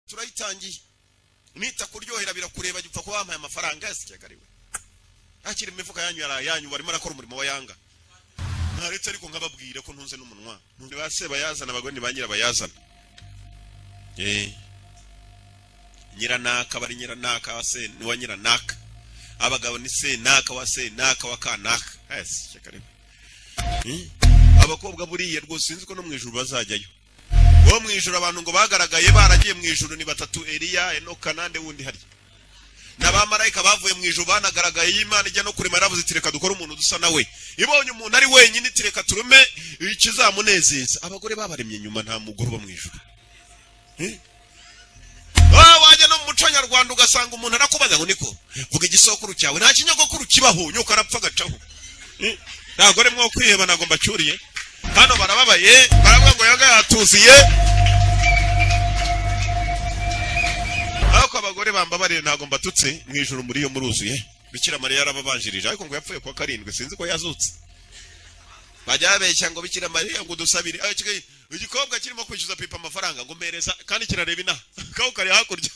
Turayitangiye. Nita kuryohera birakureba, gipfa kuba wampaye amafaranga yasikegariwe akiri mu mifuka yanyu yaraye yanyu. Barimo arakora umurimo wa Yanga ntaretse, ariko nkababwira ko ntunze n'umunwa. Ni ba sebayazana, abagore ni ba nyirabayazana. Nyiranaka bari nyiranaka wa se ni wa nyiranaka, abagabo ni se naka wa se naka wa kanaka. Ese cyakariwe. Abakobwa buriya rwose sinzi ko no mu ijuru bazajyayo. Bo mu ijuru, abantu ngo bagaragaye baragiye mu ijuru ni batatu: Eliya, Enoka nande wundi harya? N'abamarayika bavuye mu ijuru banagaragaye. Y'Imana ijya no kurema yaravuze iti: "Reka dukore umuntu dusa nawe." Ibonye umuntu ari wenyine iti: "Reka turume ikizamunezeza." Abagore babaremye nyuma, nta mugore uba mu ijuru. Eh? Ah, wajya no mu muco nyarwanda ugasanga umuntu arakubaza ngo: "Niko, vuga igisokuru cyawe." Nta kinyogokuru kibaho, nyoko arapfa agacaho. Eh? Ntabwo ari mwo kwiheba, ntabwo mbacyuriye. Hano barababaye, baravuga ngo Yanga yatuziye. Ariko abagore bambabariye, ntabwo mbatutse. Mu ijuru muri yo muruzuye. Bikira Mariya yarababanjirije, ariko ngo yapfuye kuwa karindwi, sinzi ko yazutse. Bajya babeshya ngo Bikira Mariya ngo udusabire. Ah, igikobwa kirimo kwishyuza pipa amafaranga ngo mpereza, kandi kirareba inaha kaho kari hakurya.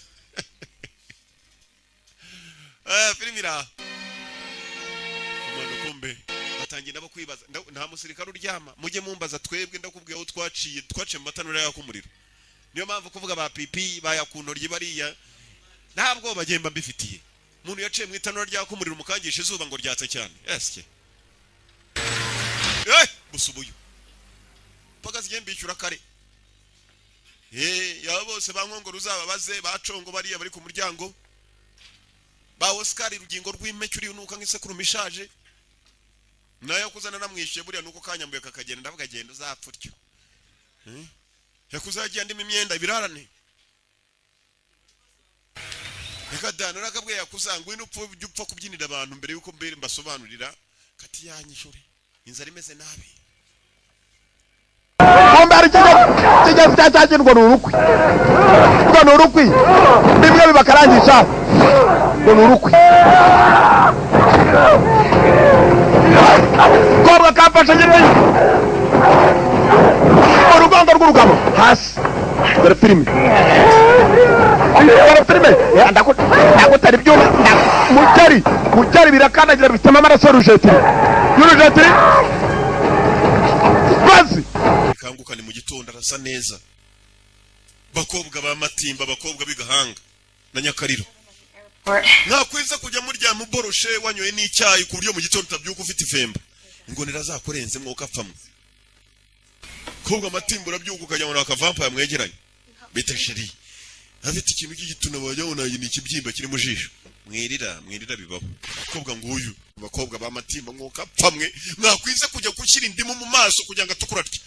Eh, filimi iraha. Umwana kumbe batangiye nabo kwibaza. Nta musirikare uryama, mujye mumbaza twebwe. Ndakubwiye aho twaciye, twaciye mu matanura yaka umuriro. Niyo mpamvu kuvuga ba pipi bayakuntoryi bariya ntabwo bagemba mbifitiye. Umuntu yaciye mu itanura ryaka umuriro, umukangisha izuba ngo ryatse cyane. Esike eh busubuyu paka zigiye mbishyura kare. Eh, yaba bose ba Nkongoro uzababaze, ba Congo bariya bari ku muryango, ba Oscar urugingo rw'impeke uri unuka nk'isekurume ishaje, nayo kuzana namwishyuye buriya nuko kanyambuye kakagenda. Ndavuga genda uzapfa utyo. Eh? Yakuze yagiye andimo imyenda ibirarane. Reka da, narakabwiye yakuza ngwino upfa, ujye upfa kubyinira abantu mbere yuko mbere mbasobanurira kati yanyishure inzara imeze nabi. Kumbe hari ikigezi cya cyakirwa, ni urukwi, ngo ni urukwi, bimwe bibakarangisha ngo ni urukwi. Kobwa kamfashe nyine mu rugongo rw'urugabo hasi. Dore filime, dore filime. Ndagutera ibyuma mutari mutari, birakandagira, bifitemo amaraso y'urujetiri, y'urujetiri bazi. Kangukane mu gitondo arasa neza. Bakobwa ba Matimba, abakobwa b'igahanga na Nyakariro, mwakwiza kujya muryama uboroshe, wanyoye n'icyayi, ku buryo mu gitondo utabyuka ufite ifemba, ingonera zakurenze mwuka apfamwe. Kobwa Matimba, urabyuka ukajya ngo akavampa yamwegeranye bita chérie, afite ikintu cy'igituna wajya ngo ni ikibyimba kiri mu jisho. Mwirira, mwirira, bibaho. Kobwa nguyu, abakobwa ba Matimba, mwuka apfamwe, mwakwiza kujya gushyira indimu mu maso kugira ngo atukura atya.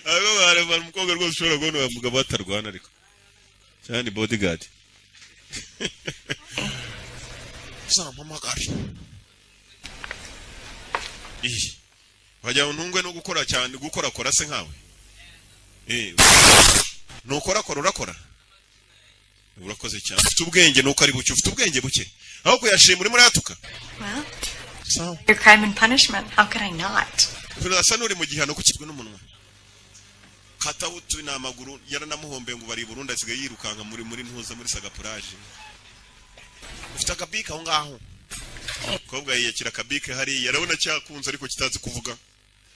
Abo bareba umukobwa rwose ushobora kubona uwo mugabo batarwana, ariko cyane bodyguard uzampamagare. Iyi wagira ngo ntungwe no gukora cyane, gukorakora se nkawe. Eh, nukorakora, urakora, urakoze cyane, ufite ubwenge nuko ari buke, ufite ubwenge buke aho kuyashima urimo urayatuka. Well, Sawa. your crime and punishment. How could I not? Urasa n'uri mu gihano kukirwe n'umunwa katawutu ni amaguru yaranamuhombeye ngo bari i Burundi, asigaye yirukanka muri ntuza muri sagapuraje. Ufite akabike aho ngaho. Umukobwa yiyakira akabike hariya, arabona cyakunze ariko kitazi kuvuga.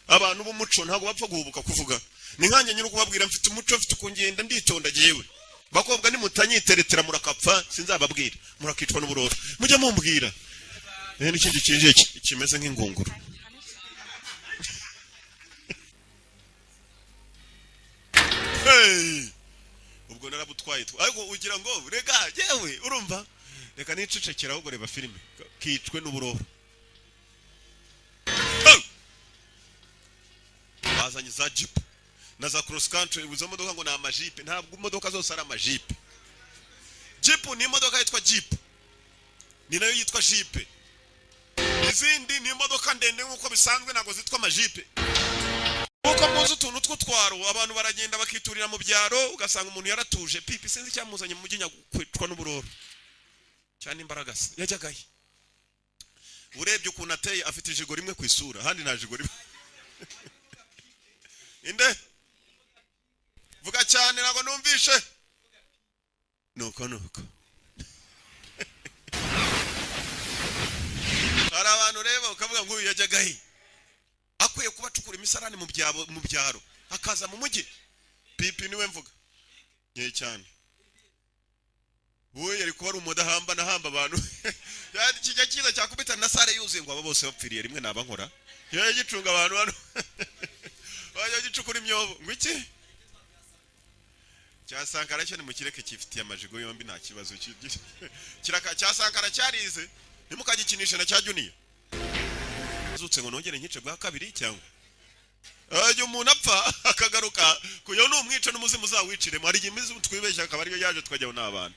Abantu b'umuco ntabwo bapfa guhubuka kuvuga. Ni nkanjye nyine kubabwira, mfite umuco, mfite uko ngenda, nditonda. Jyewe bakobwa nimutanyiteretera murakapfa, sinzababwira, murakicwa n'uburoro. Mujye mumbwira. Eh, n'ikindi kinjiye kimeze nk'ingunguru. Hey! Ubwo narabutwaye ariko ugira ngo reka yewe urumva, reka nicecekera ahubwo reba filime kicwe n'uburoro. Hey! Bazanye za jeep na za cross country. Izo modoka ngo ni amajipe, ntabwo imodoka zose ari amajipe. Jeep ni imodoka yitwa jeep, ni nayo yitwa jipe. Izindi ni imodoka ndende nk'uko bisanzwe, ntabwo zitwa amajipe. Nkuko muzi utuntu tw'utwaro, abantu baragenda bakiturira mu byaro, ugasanga umuntu yaratuje pipi. Sinzi icyamuzanye mu mujyi nyakwicwa n'uburoro cyane imbaraga se yajyagaye. Urebye ukuntu ateye, afite ijigo rimwe ku isura, ahandi nta jigo rimwe. Inde? Vuga cyane, ntabwo numvishe. Nuko nuko hari abantu ureba ukavuga ngo uyu yajyaga he? Akwiye kuba acukura imisarani mu byabo, mu byaro, akaza mu mujyi. Pipi niwe mvuga nke cyane. We yari kuba ari umudahamba nahamba abantu. Kijya kiza cyakubita na sare yuzuye, ngo aba bose bapfiriye rimwe naba nkora. Yari gicunga abantu hano, bajya gicukura imyobo ngo iki cya Sankara cyo nimukireke, cyifitiye amajigo yombi, nta kibazo. Kiraka cya Sankara cyarize, ntimukagikinishe na cya Junior. Zutse ngo nongere nkice bwa kabiri, cyangwa ajya umuntu apfa akagaruka kuyo numwica n'umuzimu uzawiciremo. Hari igihe imizimu twibeshya akaba ariyo yaje tukajyaho n'abana.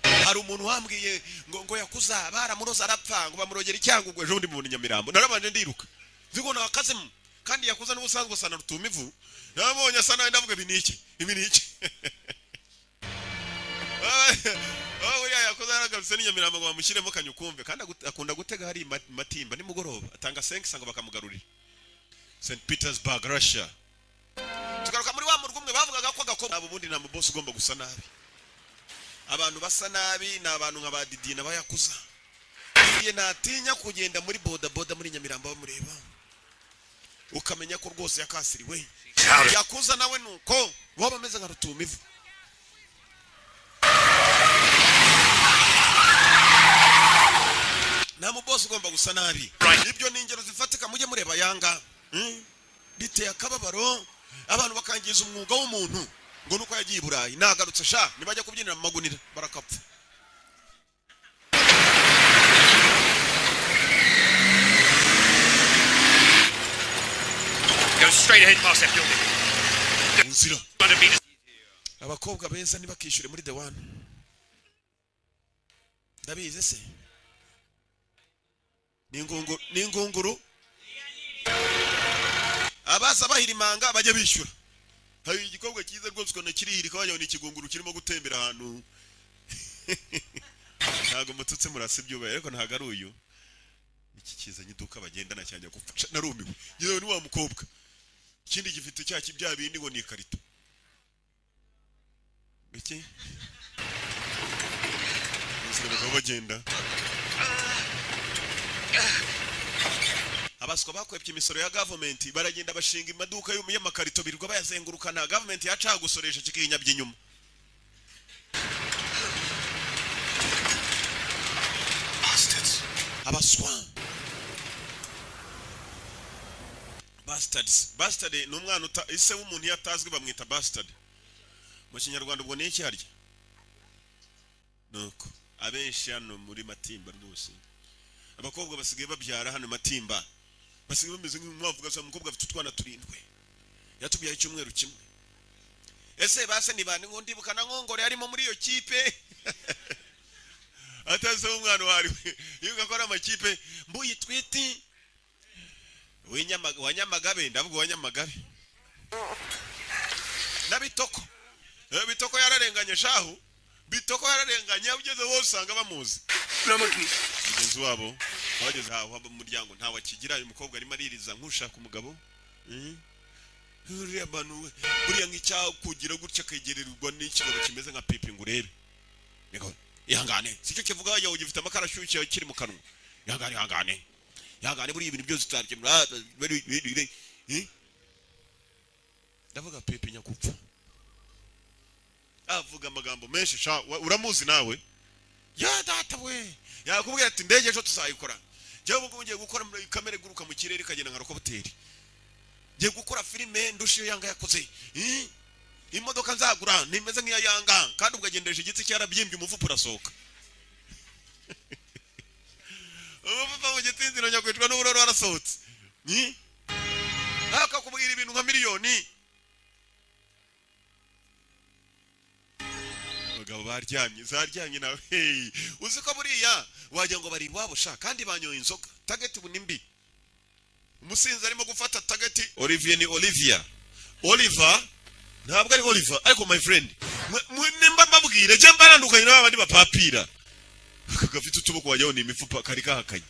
Hari umuntu wambwiye ngo yakuza baramuroza arapfa, ngo bamurogera icyangugu ejo bundi mu Nyamirambo. Narabanje ndiruka, nzi ngo nakazemu, kandi yakuza n'ubusanzwe asa na rutumivu. Nabonye asa nawe, ndavuga ibi ni iki? Ibi ni iki? Oh, buriya yakoze yaragarutse n'inyamirambo ngo bamushyiremo kanyukumve. Kandi akunda gutega hari Matimba nimugoroba, atanga 5 ngo bakamugarurira. St Petersburg, Russia. Tugaruka muri wa murwa umwe bavugaga ko agakobwa. Ubundi nta mubosi ugomba gusa nabi. Abantu basa nabi ni abantu nka ba Didi na bayakuza. Didier ntatinya kugenda muri boda boda muri Nyamirambo bamureba, ukamenya ko rwose yakasiriwe. Yakuza nawe nuko waba ameze nka rutumivu. Nta mubosi ugomba gusa nabi. Ibyo ni ingero zifatika, mujye mureba yanga. Biteye akababaro, abantu bakangiza umwuga w'umuntu ngo nuko yagiye i Burayi. Nagarutse sha, nibajya kubyinira mu magunira barakapfa. Go straight ahead past that building. Mu nzira. 100 meters. Abakobwa beza ntibakishyure muri The One, ndabizi se ni ingunguru, ni ingunguru. Abaza bahirimanga bajya bishyura. Hari igikobwa cyiza rwose ukabona kirihirika, wagira ngo ni ikigunguru kirimo gutembera ahantu. Ntabwo mututse murasa ibyubaye, ariko ntabwo ari uyu. Iki kizanye iduka bagendana cyajya gupfa, narumiwe. Ngewe ni wa mukobwa, ikindi gifite cya bya bindi ngo ni ikarito. Iki inzira abagabo bagenda. Abaswa bakwepye imisoro ya gavumenti, baragenda bashinga amaduka y'amakarito, birirwa bayazengurukana. Gavumenti yacagusoresha kikinyabya inyuma. Bastards. Abaswa, bastards. Bastard ni umwana uta ise w'umuntu iyo atazwi bamwita bastard mu Kinyarwanda. Ubwo ni iki harya? Nuko abenshi hano muri Matimba rwose, abakobwa basigaye babyara hano Matimba basigaye bameze nk'inkwavu. Ugasanga umukobwa afite utwana turindwi, yatubyaye icyumweru kimwe. Ese base ni bande? Ngo ndibuka na Nkongore yarimo muri iyo kipe, atazi umwana uwo ari we. Yibuka ko ari amakipe mbuyi twiti wa Nyamagabe, ndavuga uwa Nyamagabe na Bitoko. Bitoko yararenganye shahu, Bitoko yararenganye. Ugeze hose usanga bamuzi mugenzi wabo. Bageze aho haba mu muryango ntawe akigira. Uyu mukobwa arimo aririza nk'ushaka umugabo. Uriya bantu we, buriya nk'icyakugira gutya akegererwa n'ikigabo kimeze nka pipi ngo urebe. Niko, ihangane, sicyo kivuga yawe gifite amakara ashyushye kiri mu kanwa. Ihangane, ihangane, ihangane, buriya ibintu byose utabikemura. Eh? Ndavuga pipi nyakupfa, avuga amagambo menshi sha. Uramuzi nawe ya data we, yakubwira ati indege ejo tuzayikora. Njyewe ubwo ngiye gukora muri kamera iguruka mu kirere ikagenda nka rokobuteri, ngiye gukora filime ndusha iyo yanga yakoze. Eh? Imodoka nzagura ntimeze nk'iya yanga. Kandi ubwo agendesha igitsi cyarabyimbye, umufupa urasohoka, umufupa mu gitsinziro, nyakwicwa n'uburoro warasohotse. Ni akakubwira ibintu nka miliyoni. Abagabo baryamye zaryamye nawe. Hey, uzi ko buriya wagira ngo bari iwabo sha, kandi banyoye inzoga. Target ubu ni mbi, umusinzi arimo gufata target. Olivier ni Olivia, Oliver ntabwo ari Oliver. Ariko my friend, nimba mbabwire je mbarandukanye n'abandi bapapira. Aka gafite utuboko wajyaho ni imifupa, kari kahakanye.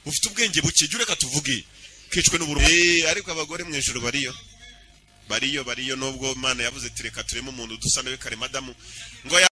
Ufite ubwenge buke, jya ureka tuvuge kicwe n'uburwayi. Ariko abagore mu ijuru bariyo, bariyo, bariyo, nubwo Imana yavuze ati reka tureme umuntu dusa nawe kare madamu ngo.